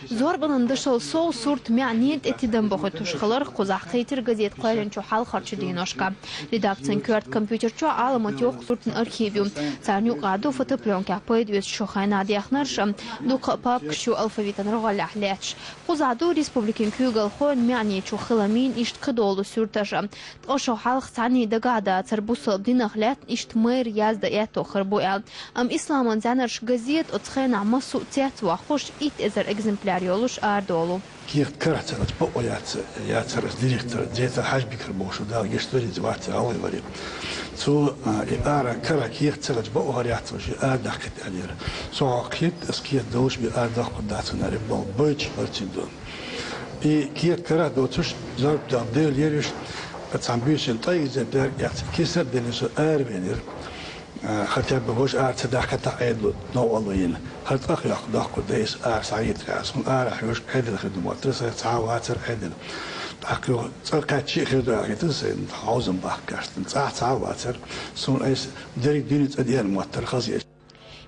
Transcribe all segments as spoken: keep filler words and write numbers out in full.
Зорбанан дашал сов сурт маьӀне тӀе тидам бохуьйтуш хилар кхузахь кхийтира газета кхоьллинчу хьалхарчу дийношка. Редакцин коьрта компьютер чохь Ӏаламат йоккху суртан архив ю. Царна юкъа ду фотоплёнкехь пайда оьцуш шу хенахь дехнарш а, дукха а папкаш ю алфавитан рогӀаллехь лаьтташ. Кхузахь ду республикин куьйгалхойн маьӀнечу хиламийн иштта кхидолу суьрташ а. Ткъа шо хьалха цхьанний дагахь дацара бусалба динах лаьцна иштта майра яздан аьтто хир бу аьлла. Амма «Исламан зӀаьнарш» газета оцу хенахь массо а цец ваххуш, итт эзар экземпляр йолуш арадолу. Кехат карахь ца хилча бакъо яц, яцара аса директор, директор Хьаьжбикар бохуш, Дала гечдойла, иза вац, гӀалгӀай вара. Цо, а, и ара карахь кехат ца хилча бакъо хӀара яц, шен арадаккхийта аьллера. Со хьо кхетта, аса кехат долуш бен арадоккхур дац хӀунда аьлча, байташ барцин ду. И кехат карахь доцуш, зорба делла лериш, цхьана буьйсанна ткъе иккиза пӀелг эцна, кесар а делла со аравелира. А, хотя бы вож ара ца дахкатахь Ӏедало новкъарло йина. ХӀара тӀакхайоккху доккхур дай аса ара схьаэцахь, суна арахь йолуш Ӏедал хир ду моттара, сан цхьа а вацара Ӏедал. ТӀаккха цӀа кхаьчча а хир ду аьлла хетара сайна, хьовзам баккха кхаьчна. ЦӀахь цхьа а вацара, суна айса дерриг дуьйна цӀа деана моттара хаза еш.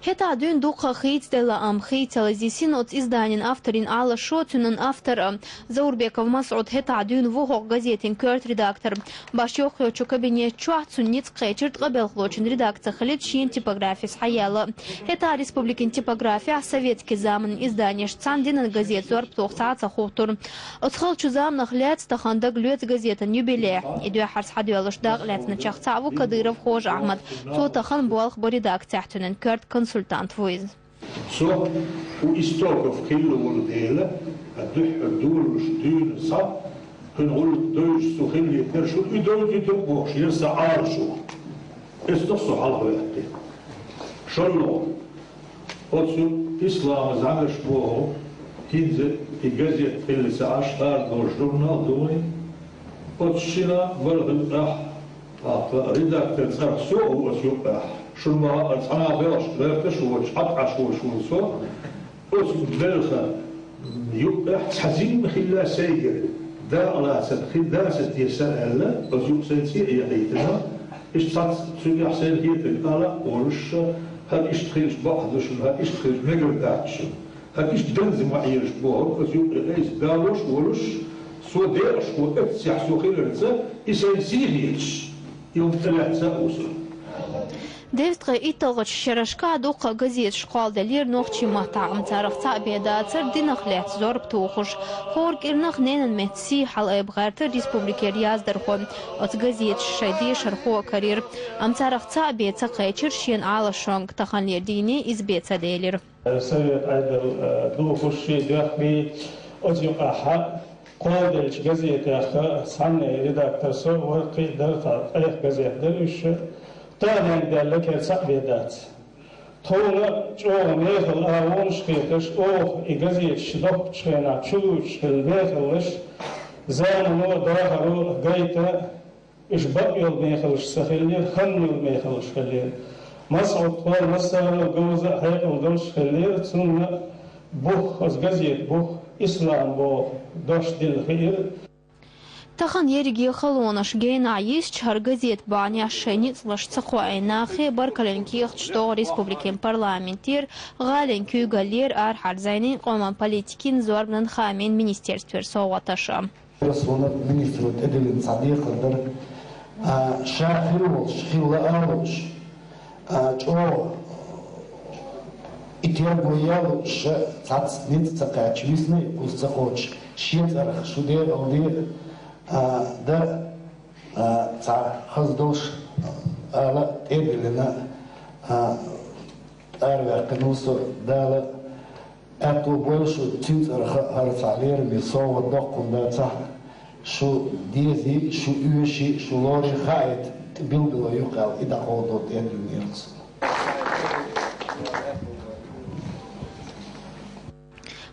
ХӀетахь дуьйна дуккха а хийцаделла, амма хийцалла зисина оцу изданин авторин Ӏалашо, цуьнан автор а, Заурбеков МасӀуд хӀетахь дуьйна ву хӀокху газетин коьрта редактор. Баш йоккхачу кабинет чохь цунна ницкъ кхечира ткъа белхалочун редакци хилийта шена типографи схьаяьлла. ХӀетахь республикин типографехь советски заманан изданешца цхьаьна динан газета зорбатоха цхьа а ца хӀуттура. Оцу халчу заманах лаьцна тахана дагалоьцу газетан юбилей. И дуьххьара схьадоьллуш дакъа лаьцначех цхьаъ ву Кадыров Хожа Ахьмад. Цо тахана болх бо редакцехь, цуьнан коьрта консультант ву иза. Со у истоков хилла волу дела, а дуьххьара долуш дуьйна схьа, кхуьнан гӀуллакх девзаш со хилла хетара, шуна и девзийта а бохуш, яра сан Ӏалашо. Эцнах со хьалха ваьккхи. ШолгӀа, оцу «Исламан зӀаьнарш» боху, хӀинца и газет хилла ца Ӏаш, хӀара долуш журнал ду вайн. Оцу шина бархӀ юкъехь, тӀаккха редактор цӀарах со а ву оцу юкъехь. Шуна ма-, цхьана а белхаш гӀерташ воцуш, хьакъ Ӏаш воцуш ву со. Оцу белхан юкъехь цхьа зима хилла сайгара, дакъа лацар хи-, дацар те сан аьлла, оцу юкъа сайн цӀе а яхийтина. Иштта цхьацца цуьнгахь сайна хетарг ала а олуш, хӀара иштта хилча бакъ ду шуна, хӀара иштта хилча мегар дац шуна. ХӀара иштта ганза ма Ӏелаш бохург, оцу юкъе айса далош а волуш, со декъашхо эццехь со хиларца, и сайн сий хеташ, и хӀума тӀелаьцна а ву со. Дезткъе итталгӀачу шерашкахь дуккха а газеташ кхолладеллера нохчийн маттахь, амма царах цхьаъ бен дацара динах лаьцна зорба тухуш. ХӀора кӀирнах ненан метта сий хьалаайба гӀертара республикера яздархой. Оцу газеташа шайн дешархо а карийра. Амма царах цхьаъ бен ца кхечира шена Ӏалашонга, таханлера дийне иза бен ца делира. Совет Ӏедал, э, духуш шен доьхний оцу юкъахь кхолладеллачу газетех цхьанне редактор со вара, кхин а дара, тхан ткъех газет дара уьш. Таханенга даьлла кхин цхьаъ бен дац. Тхуна чӀогӀа мехала агӀонаш хеташ, оха и газеташ дохкучу хенахь чулуьйчуш хилла мехаллаш, замано а, дахаро а гайта, уьш бакъ йолу мехаллаш ца хиллера, хан йолу мехаллаш хиллера. МасӀуд-тхо массарал а говза а хьекъал долуш хиллера, цунна бух, оцу газета бух, «Ислам» боху дош дилла хиира. Тахана ерриге халонаш генахь йисча, хӀара газета бахьанехь шайн ницкъалш ца кхоийна нахе баркаллин кехаташ догӀу республикин парламентера, гӀалин куьйгаллера, арахьара зӀенийн, къоман политикин, зорбанан хаамийн министерствера совгӀаташ а. Суна министро тӀедиллина цхьа декхар дара, а, ша хир волуш, хилла а лууш, а, чӀогӀа и терго ян лууш, ша цхьацца ницкъ ца кхаьчча, висна а кхуза ца кхочуш, шен цӀарах шу декъала де а, а, дан а, а, цхьа хаза долуш, а, ала тӀедиллина, а, араваьккхина ву со, Дала аьтто бойла шу, цуьнан цӀарах а хӀара цхьа лераме совгӀат доккхун дацахь, шу дезий, шу оьший, шу лорий хаийта билгало ю кхел, и дӀакховдо тӀедиллинера со.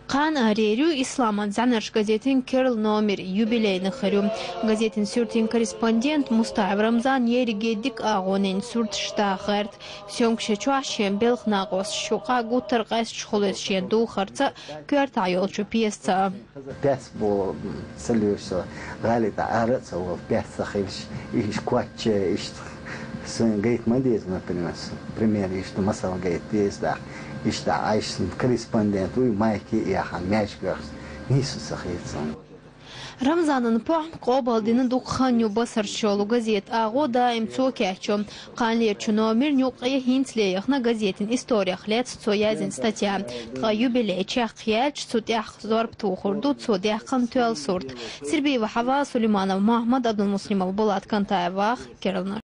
Кхана а рерю «Исламан зӀаьнарш» газетин керла номер, юбилейна хир ю. Газетин суьртийн корреспондент Мустафаев Рамзан ерриге дика агӀонийн сурташ даха гӀерта. Съёмкаш чохь шен белхан накъосташна юкъахь гуттар а къаьсташ хуьлу иза шен духарца а, коьртахь йолчу пьесаца а. Пьеса боху, м, ца лоьшу со, гӀали тӀе ара а ца волу, пьеса ца хилча, иштта кочча, иштта сан гайта ма деза, например, сан, пример, иштта масал гайта деза тӀаккха. Иштта Ӏайшат корреспондент вуй, майке яхьа, маьждигах нийсса ца хеташ. Рамзанан похӀма къобалдина дукха хан ю басарчо. Газета агӀо даим цо кечйо. Кханлерчу номеран юкъе хӀинцале яхана газетан историях лаьцна цо язйина статья. Тха юбилей чекхъяьлча цу тӀехь зорба тохар ду цо даьккхина тоьлла сурт. Сирбиева Хьава, Сулейманов Мухьаммад, Абдулмуслимов Булат, Кантаев Вахтанг, Керла.